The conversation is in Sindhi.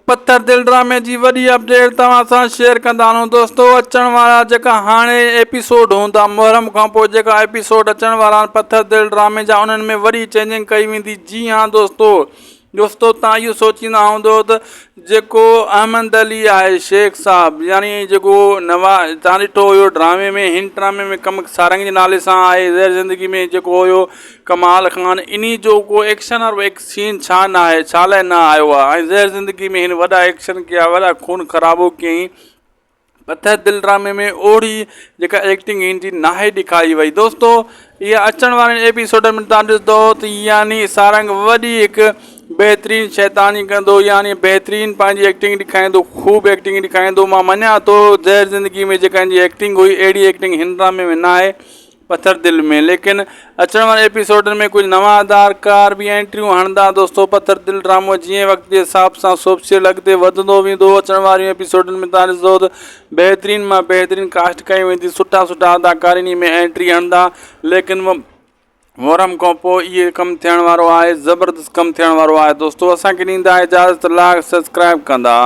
پٿر دل ڊرامي جي وڏي اپڊيٽ توهان سان شيئر ڪندا هلون دوستو اچڻ وارا جيڪا هاڻي ايپيسوڊ هوندا محرم کان پوء جيڪا ايپيسوڊ اچڻ وارا آهن پٿر دل ڊرامي جا انهن ۾ وڏي چينجنگ ڪئي ويندي جي ها دوستو دوستو تان اهو سوچيندا هوندو ته جيڪو احمد علي آهي شيخ صاحب يعني جيڪو نوا تان ڏٺو هيو ڊرامي ۾ هن ڊرامي ۾ ڪم سارنگ جي نالي سان آهي زهر زندگي ۾ جيڪو هيو ڪمال خان انهي جو ڪو ايڪشن وارو ايڪ سين ڇا نه آهي ڇا لاء نه آيو آهي ۽ زهر زندگي ۾ هن وڏا ايڪشن ڪيا وڏا خون خرابو ڪيائين پٿر دل ڊرامي ۾ اوڙي جيڪا ايڪٽنگ هن جي ناهي ڏيکاري وئي دوستو اها اچڻ وارن ايپيسوڊن ۾ تان ڏسندو ته يعني سارنگ وڏي هڪ بهترين شيطاني ڪندو يعني بهترين پنهنجي ايڪٽنگ ڏيکاريندو خوب ايڪٽنگ ڏيکاريندو مان مڃان ٿو زهر زندگي ۾ جيڪا هن جي ايڪٽنگ هئي اهڙي ايڪٽنگ هن ڊرامي ۾ ناهي پٿر دل ۾ ليڪن اچڻ وارن ايپيسوڊن ۾ ڪجهه نوان اداڪار به انٽريون هڻندا دوستو پٿر دل ڊرامو جيئن وقت جي حساب سان سوپ سيريل اڳتي وڌندو ويندو اچڻ واريون ايپيسوڊن ۾ تان ڏسندو ته بهترين مان بهترين ڪاسٽ ڪئي ويندي سٺا سٺا اداڪار انهي ۾ انٽري هڻندا ليڪن محرم کان پوء اهي ڪم ٿيڻ وارو آهي زبردست ڪم ٿيڻ وارو آهي دوستو اسان کي ڏيندا اجازت لائڪ سبسڪرائب ڪندا.